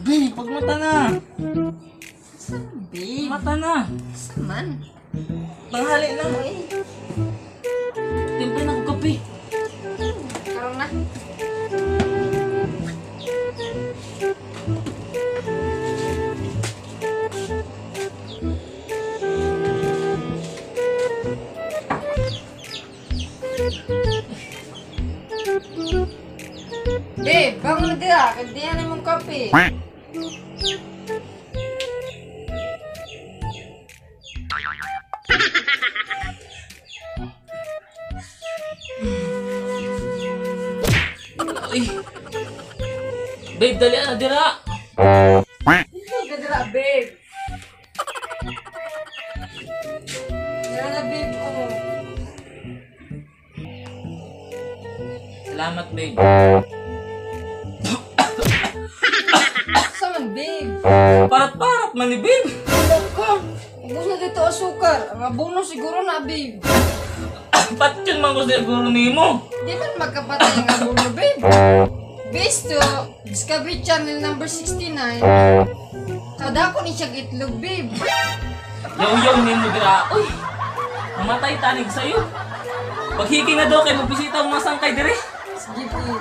Babe, pagmata na. Saan, babe? Mata na. Saan man? Tanghali na. Timpla na ko kape. Karon na. Babe, bangon na dira. Kagdihan na mong kape. Ay. Babe, dali na dira. Hindi ka dira, babe. Dira na, babe. Oh. Salamat, babe. Saan man, babe? Parat-parat man ni babe. Wala ka. Ubus na dito asukar. Ang abono siguro na, babe. Patyon man ko siguro nimo. Di man magkapatay ang abono, babe. Based to Discovery Channel number 69, kada ko ni siya itlog, babe. Yaw-yaw nimo dira. Uy. Mamatay tanig sa'yo. Paghiki na daw kay magbisita ang mga sangkay dire. Sige, babe.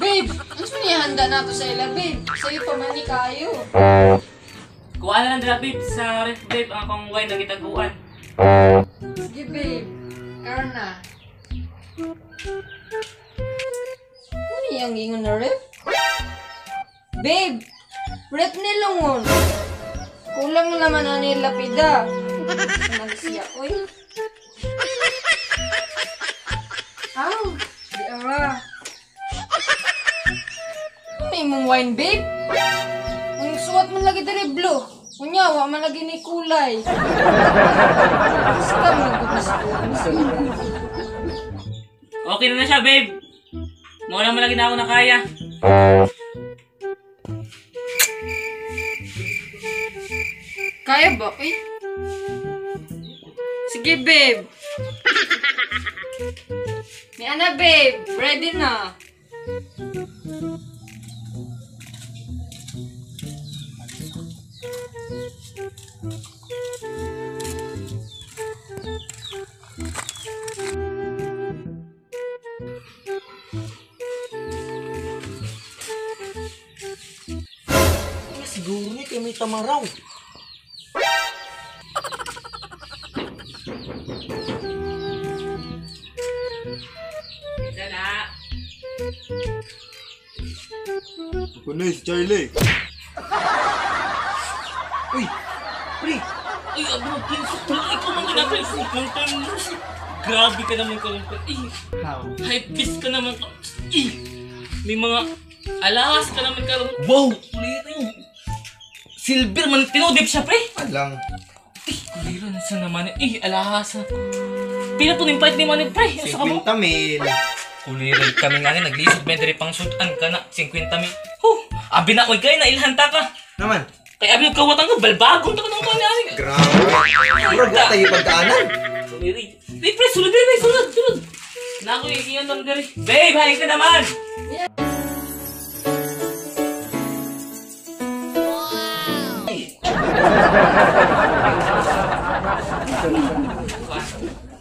Babe, ano sa niya handa na to sa ila, babe? Sa'yo pa man ni kayo. Kuha na lang dira, babe, sa ref, babe, ang akong wine na gitaguan. Sige, babe. Karon na. Ano yung ingon na ref? Babe, ref nilungon. Kulang na naman ang nilapida. Ano siya, uy? Aw, di ara. Ano may mong wine, babe? Ang suwat man lagi diri blue. Unya, wa man lagi ni kulay. Basta mo gud. Okay na na siya, babe. Muna mo lagi na ako nakaya. Kaya ba? Uy. Sige, babe. May ana, babe. Ready na. Siguro ni kay may tamaraw. Dala. Ako na si Charlie. Uy! Pre! Uy, abo, kinsa. Ikaw man ginagawa. Grabe ka naman karon. Eh, hype beast ka naman. Eh, may mga alahas ka naman karon. Wow! Silver man, tinudip siya, pre. Alang. Eh, kulira na siya naman. Eh, alahas. Pila po nimpight ni Manny, pre. Asa ka mo? 50 mil. Kulira kami nga ni, naglisod ba diri pang sudan ka na, 50 mil. Huh, abi na, oy, kay, nailhan ta ka. Naman. Kay abi kawatan ka, balbagon ta ka ng kanya. Grabe. Murag na tayo pagdaanan. Kulira. Eh, pre, sulod diri, sulod, sulod. Naku, iyon lang diri. Babe, hain ka naman.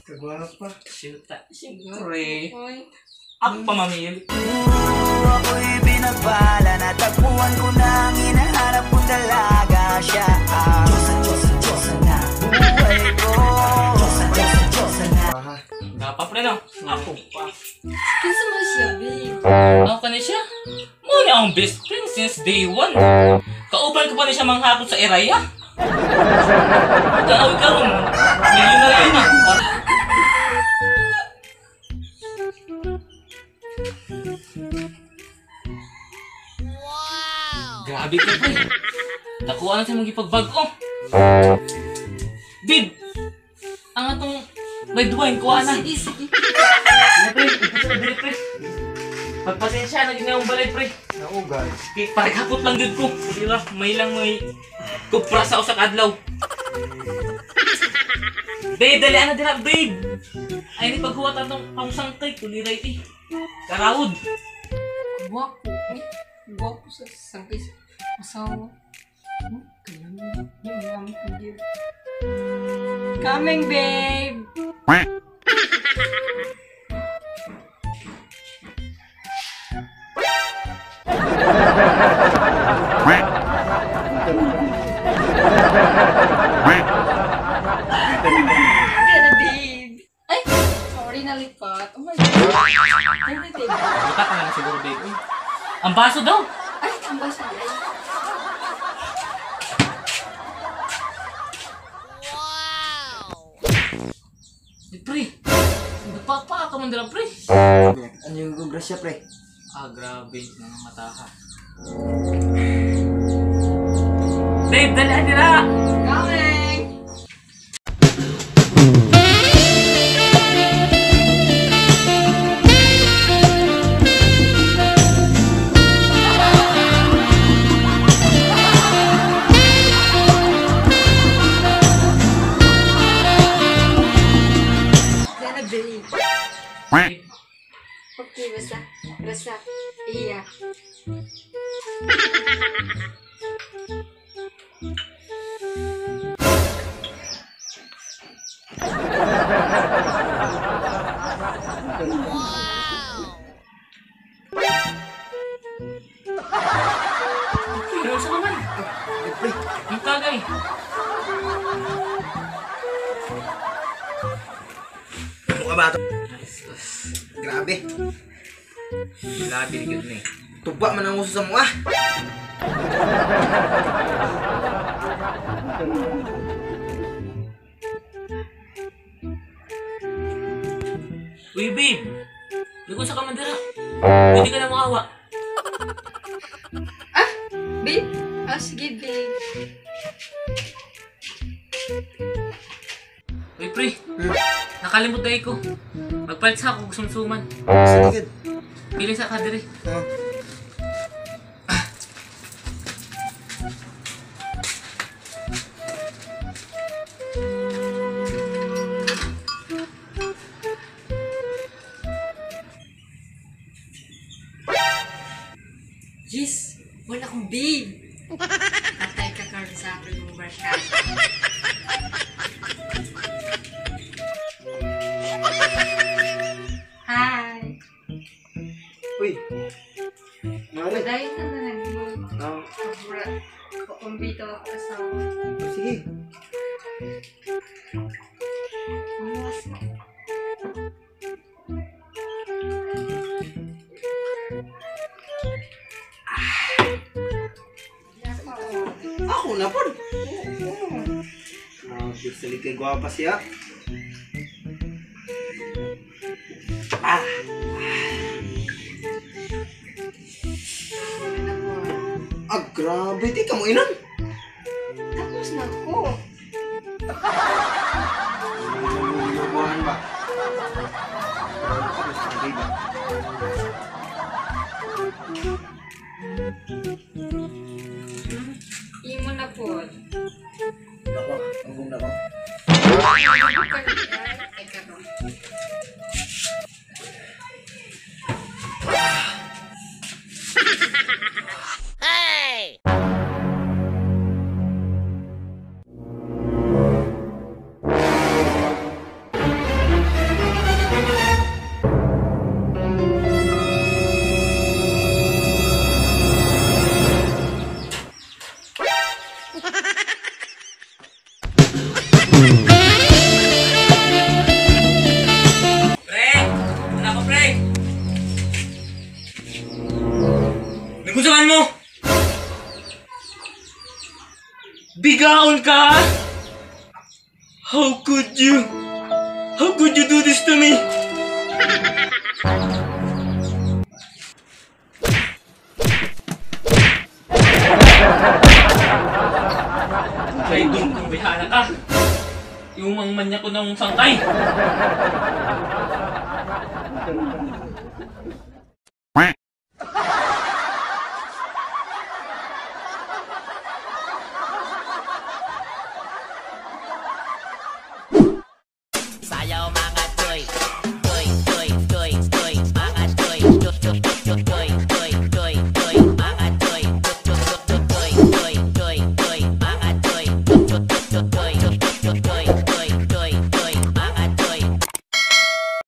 Kagwapa. Shoot, siyempre. Uy. Ako pa mamili. Ako'y pinagpala, natagpuan ko na ang hinahanap kong dalaga. Siya ang Diyosa, Diyosa, Diyosa na buhay ko. Diyosa, Diyosa, Diyosa na. Gapa, pre, no? Ako pa. Kinsa man siya, babe? Ako ka na siya? Muna akong best friend since day one. Kauban ko pa na siya manghapon sa Iraya. Ikaw, ikaw, millionaire na. Wow! Grabe ka, pre. Nakuha na siya mong ipagbag-o. Babe! Ang atong red wine, kuha na. Sige, sige. Pre, pre, pre. Pagpasensya na ginawang balay, pre. Naugay. Parehapot lang yun ko. Diba? May lang may kupra sa usak adlaw. Babe, dali na dira, babe! Ay, ni paghuwat atong pangsangkay, kuliray eh. Karawod. Guwapo. Eh, guwapo sa sangkay sa asawa. Kailangan. Coming, babe! Gana, babe! Ay! Sorry, nalipat. Oh my God. Ay, babe. Buta ka na lang siguro, babe. Uy, ang baso daw! Ay, ang baso. Ay. Di, pre. Nagpapa ka man dala, pre. Ano yung grasya, pre? Ah, grabe. Mga mata ka. Babe, dali dira! Coming! Gana, babe. Okay, basta. Basta. Iya. Pero sa naman. Pre, Ang tagay. ano ka ba ito? Grabe. Grabe, ligid na eh. Tuba man ang uso sa mua. Uy, babe. Lugon sa kamandira. Pwede ka na makawa. Ah, babe? Ah, sige, babe. Uy, pre. Nakalimot dahil ko. Magpalit sa ako, sumsuman. Sige. Pili sa kadiri. Ah. Yes, wala akong babe. Patay ka karon sa akin mong barkada. Hi! Uy. Mare. Dahil na na lang mo. Ah, Kabura. Kumbito ako asawa. sige. Mawas na. Ako na po. Grabe, salig kay gwapa siya. Ah, ah grabe. Di ka mo inan. Tapos na ako. Lubuhan ba? Grabe ba? Imo na po. Nako, ang gum na ko. Teka ro. Pre! Ano ako, pre? Nagustuhan mo? Bigaon ka? How could you? How could you do this to me? Traidor kang bayhana ka. Yung ang manya ko ng sangkay.